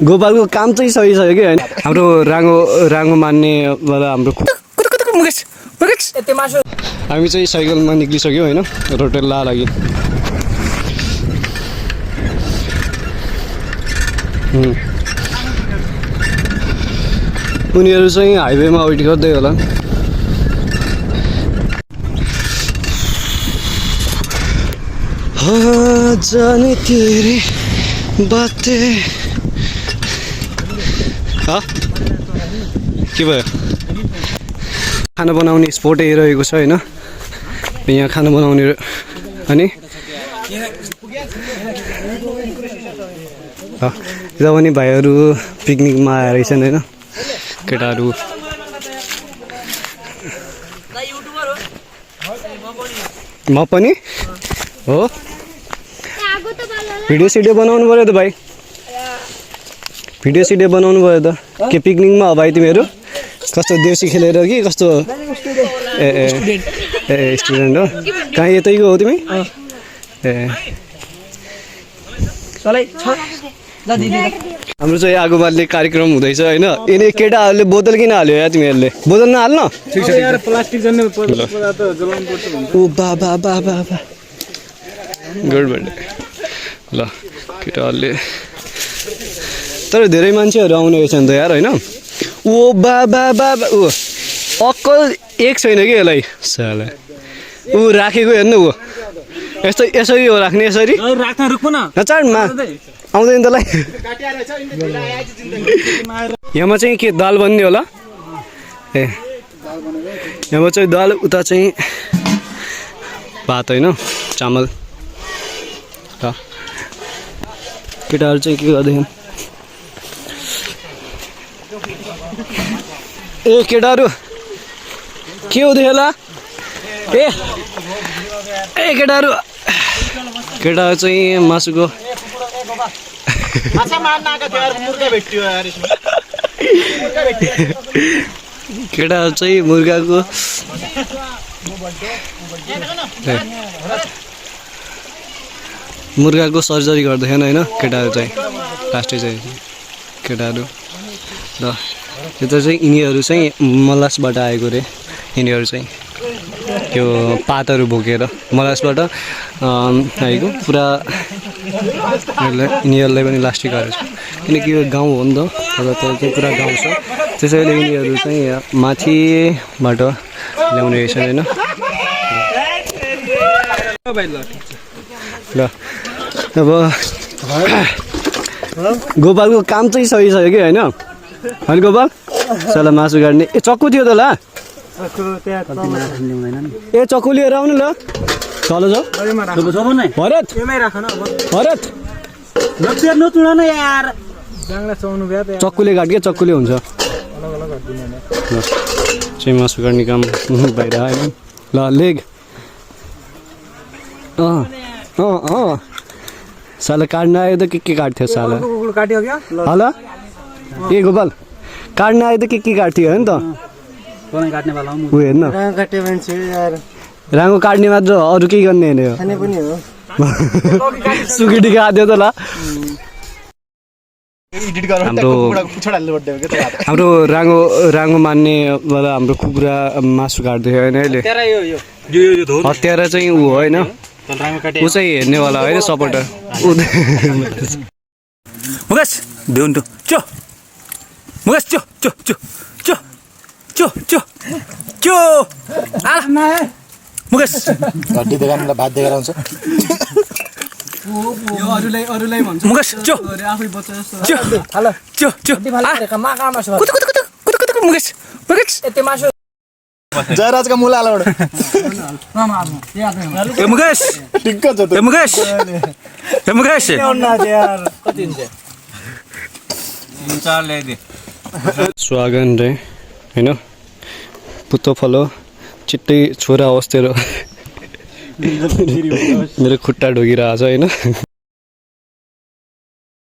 गोपालको काम चाहिँ सही छ कि हैन हाम्रो राङ्गो मान्ने वाला हाम्रो हामी चाहिँ साइकलमा निक्लिसक्यौँ हैन रोटेल्ला लागि उनीहरू चाहिँ हाइवेमा वेट गर्दै होला जाने तेरे बातें के भयो खाना बनाउने स्पोट हेरिरहेको छ हैन यहाँ खाना बनाउने अनि यता पनि भाइहरू पिकनिकमा आएर रहेछन् हैन केटाहरू म पनि हो भिडियो बनाउनु पर्यो त भाइ भिडियो बनाउनु पर्यो त के पिकनिकमा हो भाइ तिमीहरू कस्तो देउसी खेलेर कि कस्तो ए स्टुडेन्ट हो कहाँ यतैको हो तिमी ए हाम्रो चाहिँ आगो बाल्ने कार्यक्रम हुँदैछ हैन यिनी केटाहरूले बोतल किन हाल्यो या तिमीहरूले बोतल नहाल्न ठिक छ यार प्लास्टिक जन्ने पदार्थ जलाउनु पर्छ भन्छ ओ बाबा गडबड ल केटाहरूले तर धेरै मान्छेहरू आउने रहेछन् त यार हैन ओ बाबा ओ अक्कल एक छैन कि यसलाई साला ऊ राखेको हेर्नु ऊ यस्तो यसरी हो राख्ने यसरी राख्न रुक्नु न नचाडमा आउँदैन तँलाई यहाँमा चाहिँ के दाल बन्ने होला ए यहाँमा चाहिँ दाल उता चाहिँ भात होइन चामल ल केटाहरू चाहिँ के गर्दैछन् ए केटाहरू के हुँदै होला ए केटाहरू चाहिँ मासुको केटाहरू चाहिँ मुर्गाको सर्जरी गर्दैछन् होइन केटाहरू चाहिँ लास्टै चाहिँ केटाहरू ल यता चाहिँ यिनीहरू चाहिँ मलासबाट आएको रे यिनीहरू चाहिँ त्यो पातहरू बोकेर मलासबाट आएको पुरा यिनीहरूलाई पनि लास्टिक गरेको छ किनकि यो गाउँ हो नि त तर चाहिँ पुरा गाउँ छ त्यसैले यिनीहरू चाहिँ माथिबाट ल्याउने रहेछ होइन ल अब गोपालको काम चाहिँ सही छ कि होइन होइन गोपाल साला मासु काट्ने ए चक्कु थियो त ल ए चक्कु लिएर आउनु ल चल भरत चक्कुले काट के चक्कुले हुन्छ चाहिँ मासु काट्ने काम बाहिर आएन ल लेग साला काट्न आयो त के काट्थ्यो साला हेलो ए गोपाल काट्न आयो त के काट्थ्यो हो नि त ऊ हेर्न राङ्गो काट्ने मात्र अरू केही गर्ने होइन सुकेटी खाँथ्यो त ल हाम्रो राङ्गो मान्ने वाला हाम्रो कुखुरा मासु काट्दै होइन अहिले हतियारा चाहिँ ऊ होइन ऊ चाहिँ हेर्नेवाला होइन सपोर्टर मुकेश देउन्टो चो मुकेश चो चो चो चो चो चो चो मुकेश हड्डी देखाउनुलाई भात देखाएर आउँछ अरूलाई भन्छ मुकेश चो आफै बच्चा जस्तो चो हेलो चो चो मुकेश मुकेश जयराजका मुलाबाट मुकेश ठिक्क छ त मुकेश मुकेश स्वागन रे होइन पुत्तो फलो चिट्टै छोरा होस् तेरो मेरो खुट्टा ढोगिरहेको छ होइन